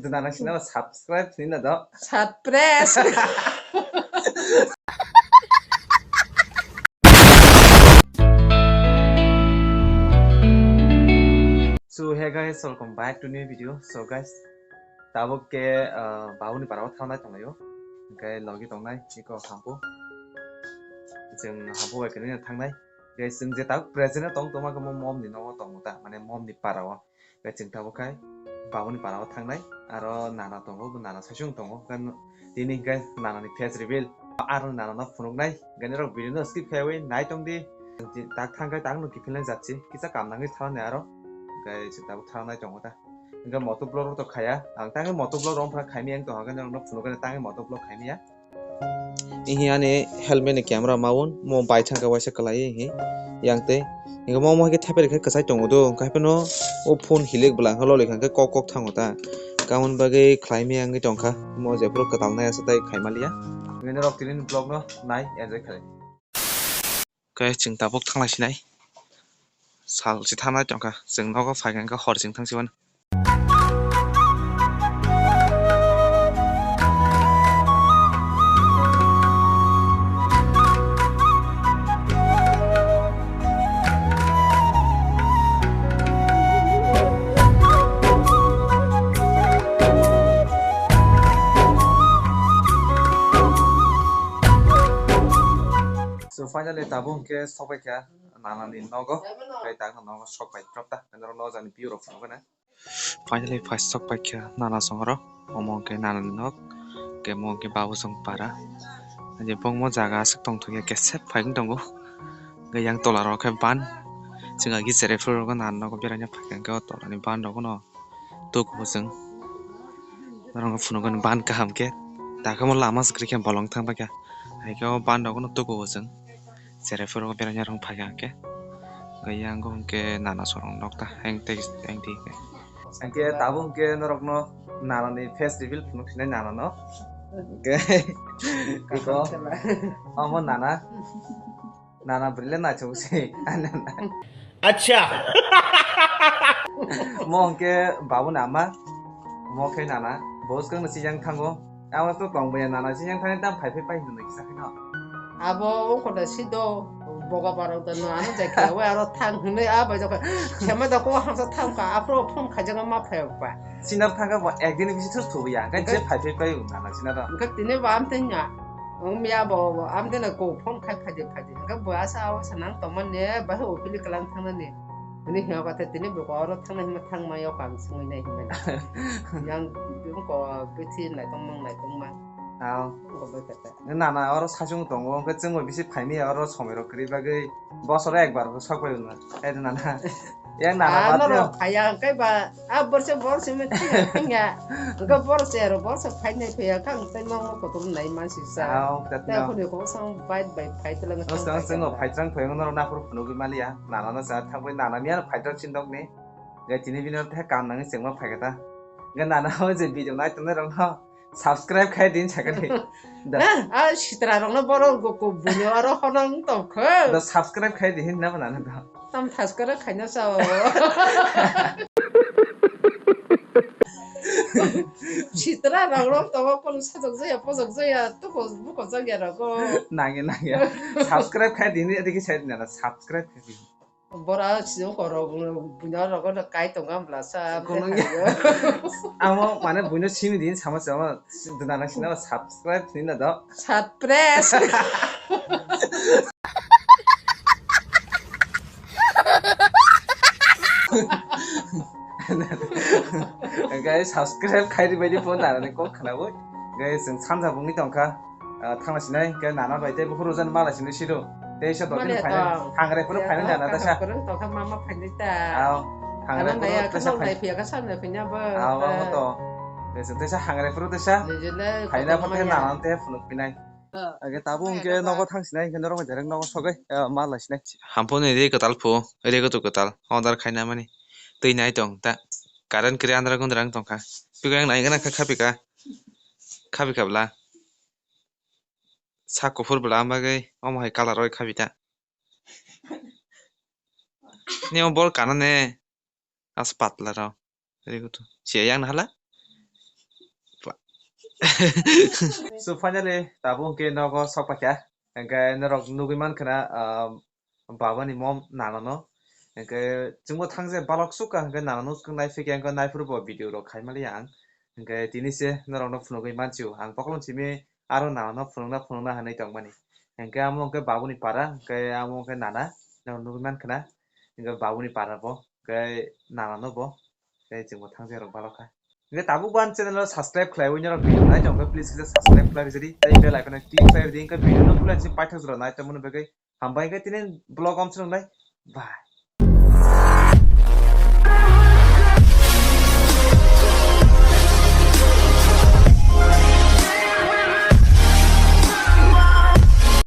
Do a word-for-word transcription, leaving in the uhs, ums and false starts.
Nana sina subscribe sina do. Surprise. So hey guys, welcome back to new video. So guys, tabuk ke, uh, babuni parao thangnai tonglaio. Hingke logi tongnai iko hampu. Jeng hampu bai kene thangnai. Guys, jeng je tabuk present tong tongma kamo mom ni nogo tongo ta, mane mom ni parao. Hingke chwng tabuk khai babuni parao thangnai, aro nana tongo, bo nana saichung tongo. Hingke tini hingke nana ni face reveal, aro nana no phunuknai. Hingke norok video no skip khaiwi nai tong di. Tak thang khai tak no kiphilnai jatsi, kisa kam nangwi thangnai aro. Hingke chwng tabuk thangnai tongo ta. Hingke moto vlog rok to khaya, ang tangwi moto vlog rok phano khaimya, ang tongkha norok no phunuknai tangwi moto vlog khaimya. Ihi ani helmet ni camera mount mo bai thangkha waisa kwlaiwi ihi yang tei. Hingke mo mo hai khe thapari khe kwchai tongo do, hingke haphano o phone hilik bwla hwnka loli hwnka khe kok kok thango ta. Tamoni bagwi khlaimaya wngwi tongkha, mo jephuru kwtal nai aswk tai khaimaliya. Hingke norok tini ni vlog no nai enjoy khlai. Khe chwng tabuk thanglai sinai. Sal se thangnai tongkha. Chwng nogo phaikha hor chwng thangsiwani. So finally tabuk hwnkhe sokbaikha nanani nogo, tei takno nogo sokbai propta, norok no jani view rok phunukgana. Finally phai sokbaikha nana songro, omo hwnkhe nanani nok, hwnkhe omo hwnkhe babu song para. Hwnkhe bongmo jaga aswk tongthokya, kesep phaikhe tongo. Hwnkhe yang tola rok khe ban, chwng agi cherai phuru rok nana nogo beraina phaikha, hwnkhe o tolani ban rok no. Tukugo chwng. Norok phunukgani ban kaham khe. Takhe omo lama se kwrwi khe bolong thang paikha. Hai khe o ban rok no tukugo chwng. Cherai phuru beraina rok phaikha hwnkhe. Hwnkhe yang hwnkhe nana sorong nokta heng tei heng twi hwnkhe. Hwnkhe tabuk hwnkhe norokno nanani face reveal phunuk sinai nanano. Hwnkhe iko omo nana. Nana bwrwi le naithok se. Acha. Mo hwnkhe babu ni ama. Mo khe nana. Bo swkang no sijang thango. Abo to tong baya nana sijang thani tam phai phai pai hinwi kisa kheno. Abo ungkho da sido. Boga barok da no ano jai khe aro thang hinwi a bai jokha. Khema da ko hamsa thang ka aphro phone khaijak ma phai ba. Sinar thang ka bo ekdin bisi thus thubi ya. Hwnkhe je phai phai pai nana sinar. Hwnkhe tini bo am tanya. Wng ya bo, bo, am de na ko phone khai phaidi phaidi. Hwnkhe bo asa o sanang tongmani, bahai office kalang thangnani. Hwnwi hwnba khe tini bo oro thangnai hwnba thangma yok ang swngwi nai hwnba. Yang bini ko bithi nai tongmang nai tongma. Aw. Ko bai kata. Nana oro sachung tongo, hwnkhe chwngbo bisi phaimaya oro somoi rok kwrwi bagwi. Bosoro ekbar bo sok pai hwnba. Hai de nana. Yang nana. Ah, bat norok phaiya, hwnkhe ba, ah, borse, borse me thangya, thangya. Hwnkhe borse aro, borse phainai phaiya, kang tei nokno kotor nai mansi sa. Ah, oh, kat tei no. Hwnwi kok sang bike bai phai tlang. Oh, sang, sang, phaitrang phai, norok naphuru phunugwi maliya. Nana no sa thangbai, nana miya phaitrang sindok ni. Gai tini bini tha kam nangwi chengma phaikha ta. Ga nana o je video nai tongnai rok no. Subscribe khai din sakani. Da. Ah, ah, sitra rokno borok go ko buino aro honong tong kho. Da subscribe khai di hin na bana da. Tam subscribe khai na sao. Sitra rokno to ko sajak jaya, pojak jaya, to ko buko jagya rokno. Nangya, nangya. Subscribe khai di hin, adi ki sai na subscribe khai di. Bora siyung korok, buino rogo no kai tongo ang bwlasa. Kono ya. Amo mane buino simi din sama sama duna na sina subscribe sini na do. Surprise. Guys, subscribe khai di bai di phone na ne kok khna bo. Guys, sanja bungni tongkha. Ah, thangna sinai, hwnkhe nana bai tei buphuru jan mala sinai siro. Tei sa dotini mali phainai, tong. Hangre phuru phainai nana ta sa. Kwrwng tongkha mama phainai ta. Aw, hangre phuru ta sa phai. Nai phiyakha sa nai phinya bo. Aw, aw, to. Tei sa hangre phuru ta sa. Nijole phaina phainai phuru maya. Nana te phunuk pinai. Ah. Age tabu hwnkhe nogo thang sinai, hwnkhe norok bai direct nogo sogai, ah, mala sinai. Hamponi ri kwtal phu, ri kwtu kwtal, order khaina mani. Twi nai tong ta. Current kwrwi andra gundra wng tongkha. Twi yang nai gana kha, kha pika. Kha pika bla. Sak kuphur bwla bagwi omo hai colour oi khabi ta. Ni omo bol kana ne as patla rw. Very good. Siya yang nahala. So finally tabuk hwnkhe nogo sok paikha. Hwnkhe norok nugwi mankha na, ah, babani mom nanano. Hwnkhe chwngbo thangje balok sukha hwnkhe nanano swkang naiphikya hwnkhe naiphuru bo video rok khaimaliya ang. Hwnkhe tini se norokno phunugwi mansiu. Ang bokolong simi aro nanano phunukna phunukna hinwi tongmani. Hwnkhe amo hwnkhe babuni para, hwnkhe amo hwnkhe nana, norok nugwi mankha na. Hwnkhe babuni para bo, hwnkhe nanano bo. Hwnkhe chwngbo thangje rok balokha. Hwnkhe tabuk bo ani channel o subscribe khlaiwi norok video nai tongkha, please kisa subscribe khlai rijadi. Tei bell icon o click khlai ridi, hwnkhe video no puila se paithak jora nai tongmani bagwi. Hambai hwnkhe tini vlog om chwrwngnai. Bye.